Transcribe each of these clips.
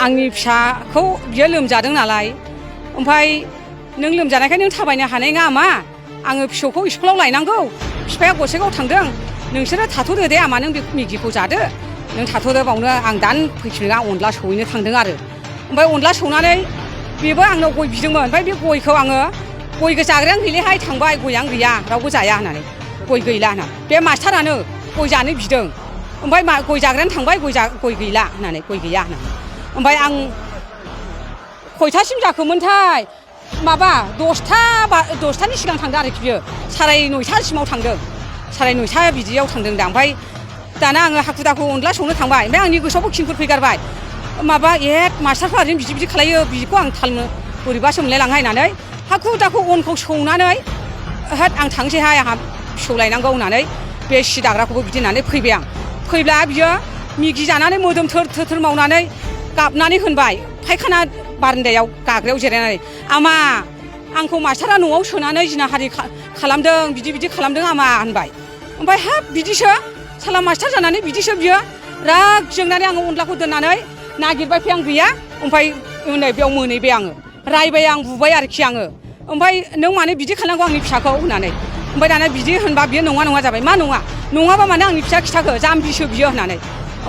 आंनि फिसाखौ बियो लोमजादों नालाय ओमफ्राय नों लोमजानायखाय नों थाबायनो हानाय नङा मा आङो फिसौखौ स्कुलाव लायनांगौ बिफाया गसाइगाव थांदों नोंसोरो थाथ'दो दे आमा नों बे मेगिखौ जादो नों थाथ'दो बावनो आं दान फैफिनगोन आं अनला सौहैनो थांदों आरो ओमफ्राय अनला सौनानै बेबो आंनाव गय बिदोंमोन ओमफ्राय बे गयखौ आङो गय जाग्रायानो गैलेहाय थांबाय गयानो गैया रावबो जाया होननानै गय गैला होनना बे मास्टारानो गय जानो बिदों ओमफ्राय गय जाग्रायानो थांबाय गय गैला होननानै गय गैया होननानै ओमफ्राय आं खयथासिम जाखोमोनथाय माबा 10थानि सिगां थांदों आरोखि बियो 9:30सिमाव थांदों 9:30 बिदियाव थांदों दा ओमफ्राय दाना आङो हाखु दाखु अनला संनो थांबाय ओमफ्राय आंनि गोसोआवबो खिंफोर फैगारबाय माबा मास्टारफ्रा ओरैनो बिदि खालायो बिदिखौ आं थालनो बोरैबासो मोनलायलांहाय होननानै हाखु दाखु अनखौ सौनानै होद आं थांसैहाय आंहा फिसौ लायनांगौ होननानै बे सि दाग्राखौबो बिदि होननानै फैबाय आं फैब्ला बियो मिगि जानानै मोदोम थोर मावनानै गाबनानै होनबाय फायखाना बारान्दायाव गाग्रायाव जिरायनानै आमा आंखौ मास्टारा न'आव सोनानै जिनाहारि खालामदों बिदि खालामदों आमा होनबाय ओमफ्राय हाब बिदिसो साला मास्टार जानानै बिदिसो बियो राग जोंनानै आङो अनलाखौ दोननानै नागिरबाय फै आं गैया ओमफ्राय नै बेयाव मोनहैबाय आङो रायबाय आं बुबाय आरोखि आङो ओमफ्राय नों मानो बिदि खालामनांगौ आंनि फिसाखौ होननानै ओमफ्राय दाना बिदि होनबा बियो नङा जाबाय मा नङाबा मानो आंनि फिसा खिथाखो जाम्बिसो बियो होननानै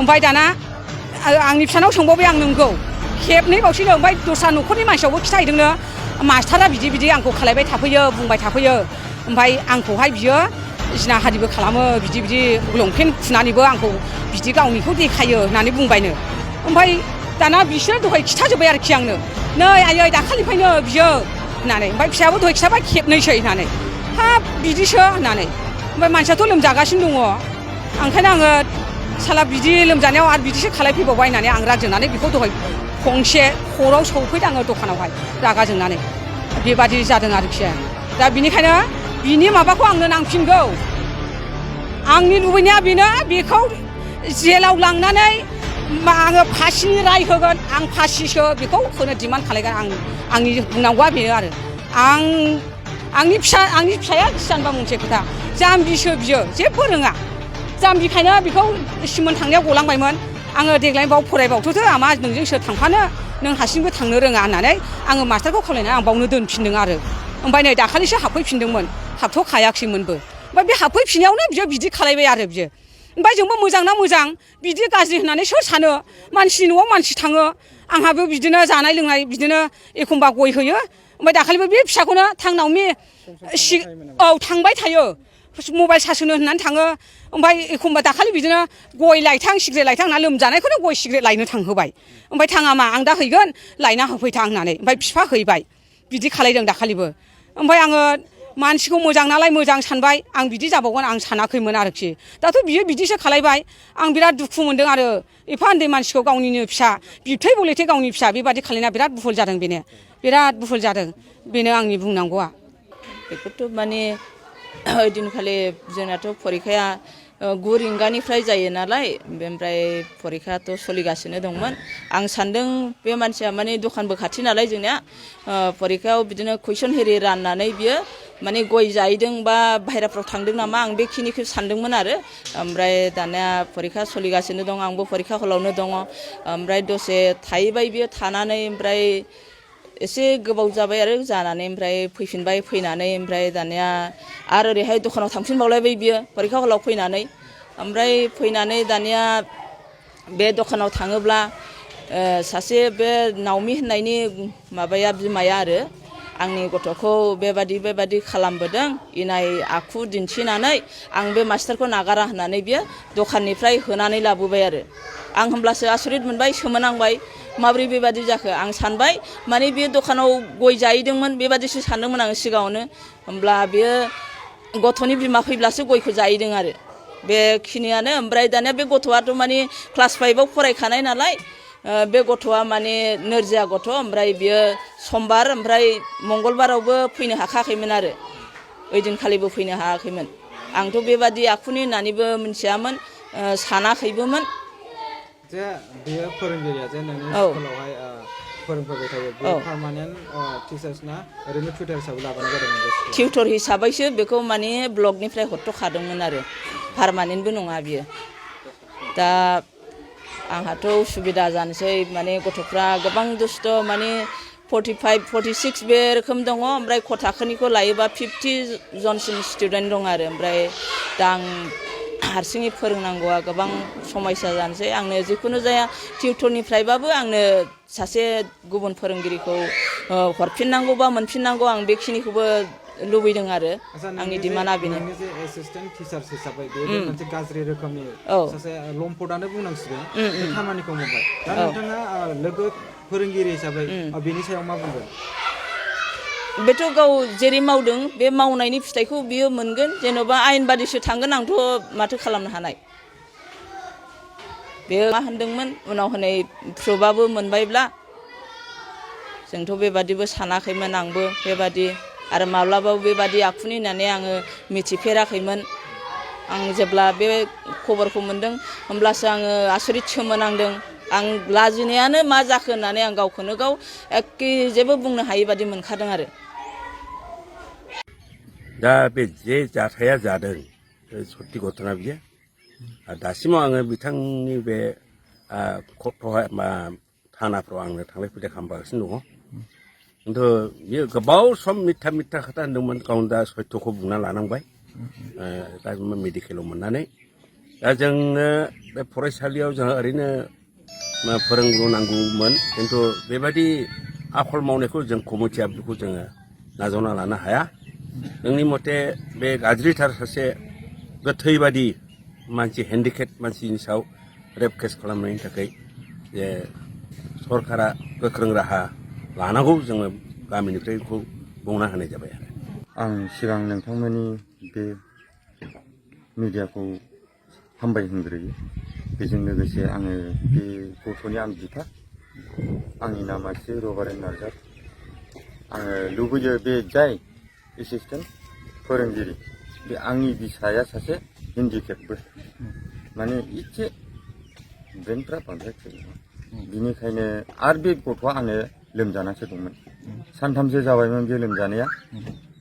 ओमफ्राय दाना आंनि फिसानाव सोंबावबाय आं नोंगौ खेबनै बावसैनो ओमफ्राय दस्रा न'खरनि मानसियावबो खिथाहैदोंनो मास्टारा बिदि आंखौ खालायबाय थाफैयो बुंबाय थाफैयो ओमफ्राय आंखौहाय बियो जिनाहारिबो खालामो बिदि लंपेन्ट खुनानैबो आंखौ बिदि गावनिखौ देखायो होननानै बुंबायनो ओमफ्राय दाना बिसोर दहाय खिथाजोब्बाय आरोखि आंनो नै आयै दाखालिनिफ्रायनो बियो होननानै ओमफ्य फिसायाबो दहाय खिथाबाय खेबनैसै होननानै हाब बिदिसो होननानै ओमफ्राय मानसियाथ' लोमजागासिनो दङ ओंखायनो आङो साला बिदि लोमजानायाव आरो बिदिसो खालायफैबावबाय होननानै आं राग जोंनानै बेखौ दहाय फंसे खरआव सौफैदों आङो दखानावहाय रागा जोंनानै बेबादि जादों आरोखि दा बिनिखायनो बिनि माबाखौ आंनो नांफिनगौ आंनि लुबैनाया बेनो बेखौ जेलाव लांनानै आङो फासिनि राय होगोन आं फासिसो बेखौ होनो डिमान्ड खालायगोन आंनि बुंनांगौआ बेनो आरो आंनि फिसाया खिजानबा मोनसे खोथा जाम्बिसो बियो जेबो रोङा जाम्बिखायनो बेखौ सिमोन थांनायाव गलांबायमोन आङो देग्लाय बाव फरायबावथ'थो आमा नोंजों सोर थांफानो नों हारसिंबो थांनो रोङा होननानै आङो मास्टारखौ खावलायनानै आं बावनो दोनफिनदों आरो ओमफ्राय नै दाखालिसो हाबफैफिनदोंमोन हाबथ'खायाखैमोनबो ओमफ्राय बे हाबफैफिननायावनो बियो बिदि खालायबाय आरो बियो ओमफ्राय जोंबो मोजां ना मोजां बिदि गाज्रि होननानै सोर सानो मानसिनि न'आव मानसि थाङो आंहाबो बिदिनो जानाय लोंनाय बिदिनो एखमबा गय होयो ओमफ्राय दाखालिबो बे फिसाखौनो थांनाव औ थांबाय थायो मबाइल सार्ज होनो होननानै थाङो ओमफ्राय एखमबा दाखालि बिदिनो गय लायथां सिगारेट लायथां होनना लोमजानायखौनो गय सिगारेट लायनो थांहोबाय ओमफ्राय थाङा मा आं दा हैगोन लायना होफैथां होननानै ओमफ्राय बिफा हैबाय बिदि खालायदों दाखालिबो ओमफ्राय आङो मानसिखौ मोजां नालाय मोजां सानबाय आं बिदि जाबावगोन आं सानाखैमोन आरोखि दाथ' बियो बिदिसो खालायबाय आं बिराद दुखु मोनदों आरो एफा उन्दै मानसिखौ गावनिनो फिसा बिबथै बलेथै गावनि फिसा बेबादि खालायना बिराद बुहुल जादों बेनो बिराद बुहुल जादों बेनो आंनि बुंनांगौआ बेखौथ' माने ओइदिनखालि जोंनाथ' फरिखाया 9 रिंगानिफ्राय जायो नालाय ओमफ्राय फरिखायाथ' सोलिगासिनो दंमोन आं सानदों बे मानसिया माने दखानबो खाथि नालाय जोंनिया फरिखायाव बिदिनो कुइसन हेरि राननानै बियो माने गय जाहैदों बा बाहेराफ्राव थांदों नामा आं बेखिनिखौ सानदोंमोन आरो ओमफ्राय दानिया फरिखा सोलिगासिनो दं आंबो फरिखा हलावनो दङ ओमफ्राय दसे थाहैबाय बियो थानानै ओमफ्राय एसे गोबाव जाबाय आरो जानानै ओमफ्राय फैफिनबाय फैनानै ओमफ्राय दानिया आरो ओरैहाय दखानाव थांफिनबावलायबाय बियो फरिखा हलाव फैनानै ओमफ्राय फैनानै दानिया बे दखानाव थाङोब्ला सासे बे नावमि होननायनि माबाया बिमाया आरो आंनि गथ'खौ बेबादि खालामबोदों इनाय आखु दिन्थिनानै आं बे मास्टारखौ नागारा होननानै बियो दखाननिफ्राय होनानै लाबोबाय आरो आं होमब्लासो आसरित मोनबाय सोमोनांबाय माब्रै बेबादि जाखो आं सानबाय माने बे दखानाव गय जाहैदोंमोन बेबादिसो सानदोंमोन आं सिगाङावनो होमब्ला बियो गथ'नि बिमा फैब्लासो गयखौ जाहैदों आरो बेखिनियानो ओमफ्राय दानिया बे गथ'आथ' माने क्लास 5आव फरायखानाय नालाय बे गथ'आ माने नोरजिया गथ' ओमफ्राय बियो समबार ओमफ्राय मंगलबारावबो फैनो हाखायाखैमोन आरो ओइदिनखालिबो फैनो हायाखैमोन आंथ' बेबादि आखुनि होननानैबो मिथियामोन सानाखैबोमोन जे बेयो फोरोंगिरिया जे नोंनि स्कुलावहाय फोरोंफैबाय थायो बे पार्मानेन्ट टिचार्स ना ओरैनो टिउटर हिसाबै लाबोनाय जादोंमोन टिउटर हिसाबैसो बेखौ माने ब्लकनिफ्राय हरथ'खादोंमोन आरो पार्मानेन्टबो नङा बियो दा आंहाथ' उसुबिदा जानोसै माने गथ'फ्रा गोबां दुस्थ' माने 45 46 बे रोखोम दङ ओमफ्राय क थाखोनिखौ लायोबा 50 जनसिम स्टुडेन्ट दं आरो ओमफ्राय दा आं हारसिङै फोरोंनांगौआ गोबां समस्या जानोसै आंनो जिखुनु जाया टिउटरनिफ्रायबाबो आंनो सासे गुबुन फोरोंगिरिखौ हरफिननांगौबा मोनफिननांगौ आं बेखिनिखौबो लुबैदों आरो आंनि डिमान्डआ बेनो जे एसिस्टेन्ट टिचार्स हिसाबै बे मोनसे गाज्रि रोखोमनि सासे लम्पटआनो बुंनांसिगोन बे खामानिखौ मावबाय दा नोंथाङा लोगो फोरोंगिरि हिसाबै बेनि सायाव मा बुंगोन बेथ' गाव जेरै मावदों बे मावनायनि फिथाइखौ बियो मोनगोन जेन'बा आयेन बादिसो थांगोन आंथ' माथो खालामनो हानाय बेयो मा होनदोंमोन उनाव हनै प्रुफआबो मोनबायब्ला जोंथ' बेबादिबो सानाखैमोन आंबो बेबादि आरो माब्लाबाबो बेबादि आखुनि होननानै आङो मिथिफेराखैमोन आं जेब्ला बे खबरखौ मोनदों होमब्लासो आङो आसरित सोमोनांदों आं लाजिनायानो मा जाखो होननानै आं गावखौनो गाव एखे जेबो बुंनो हायि बादि मोनखादों आरो दा बे जे जाथाया जादों सत्ति घटना बियो दासिमाव आङो बिथांनि बे थानाफ्राव आंनो थांलाय फैलाय खालामगासिनो दङ खिन्थु बियो गोबाव सम मिथ्या खोथा होनदोंमोन गावनो दा सत्यखौ बुंना लानांबाय दा मेडिकेलाव मोननानै दा जोंनो बे फरायसालियाव जोंहा ओरैनो फोरोंगुरु नांगौमोन खिन्थु बेबायदि आखल मावनायखौ जों कमिटिया बेखौ जोङो नाजावना लानो हाया जोंनि मथे बे गाज्रिथार सासे गोथै बादि मानसि हेन्डिकेप मानसिनि सायाव रेप केस खालामनायनि थाखाय जे सरकारा गोख्रों राहा लानांगौ जोङो गामिनिफ्राय बेखौ बुंना होनाय जाबाय आरो आं सिगां नोंथांमोननि बे मिडियाखौ हामबाय होनग्रोयो बेजों लोगोसे आङो बे गथ'नि आं बिफा आंनि नामा रबारेन नार्जार आङो लुबैयो बे जाय एसिस्टेन्ट फोरोंगिरि बे आंनि बिसाया सासे हेन्डिकेपबो माने एसे ब्रेनफ्रा बांद्राय थैयो बिनिखायनो आरो बे गथ'आ आंनो लोमजानासो दंमोन सानथामसो जाबायमोन बे लोमजानाया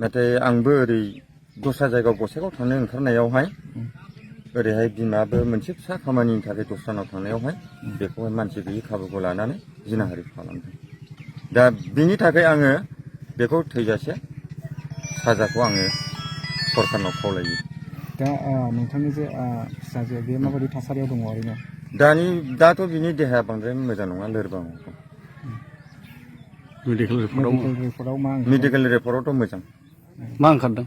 नाथाय आंबो ओरै दस्रा जायगायाव गसाइगाव थांनो ओंखारनायावहाय ओरैहाय बिमाबो मोनसे फिसा खामानिनि थाखाय दस्रानाव थांनायावहाय बेखौहाय मानसि गैयि खाबुखौ लानानै जिनाहारि खालामदों दा बिनि थाखाय आङो बेखौ थैजासे साजाखौ आङो सरकारनाव खावलायो दा नोंथांनि जे फिसाजो बे माबायदि थासारियाव दङ ओरैनो दाथ' बिनि देहाया बांद्राय मोजां नङा लोरबां मेडिकेल रिपर्टआवथ' मोजां मा ओंखारदों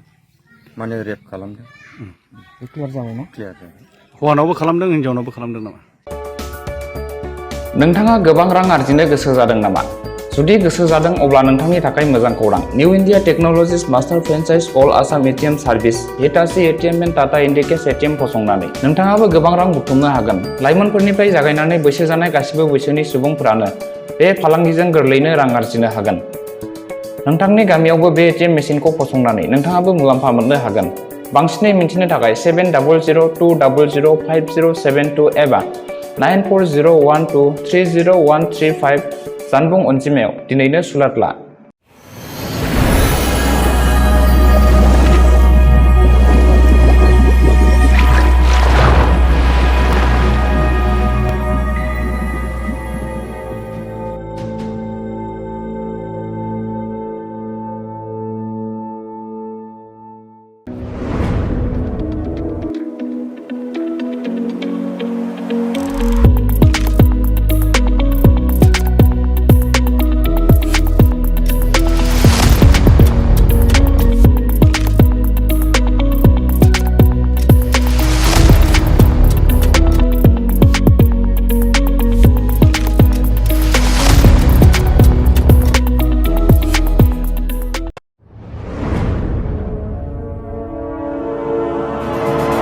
माने रेप खालामदों क्लियार जाबायना क्लियार जाबाय हौवानावबो खालामदों हिनजावनावबो खालामदों नामा नोंथाङा गोबां रां आरजिनो गोसो जादों नामा जुदि गोसो जादों अब्ला नोंथांनि थाखाय मोजां खौरां new India technologies master franchise all Assam ATM service Hitachi ATM and Tata Indicash ATM फसंनानै नोंथाङाबो गोबां रां बुथुमनो हागोन लाइमोनफोरनिफ्राय जागायनानै बैसो जानाय गासिबो बैसोनि सुबुंफोरानो बे फालांगिजों गोरलैनो रां आरजिनो हागोन नोंथांनि गामियावबो बे एटिएम मेसिनखौ फसंनानै नोंथाङाबो मुलाम्फा मोननो हागोन बांसिनै मिन्थिनो थाखाय 7002005072 एबा 9401230135 जानबुं अनजिमायाव दिनैनो सुलाद ला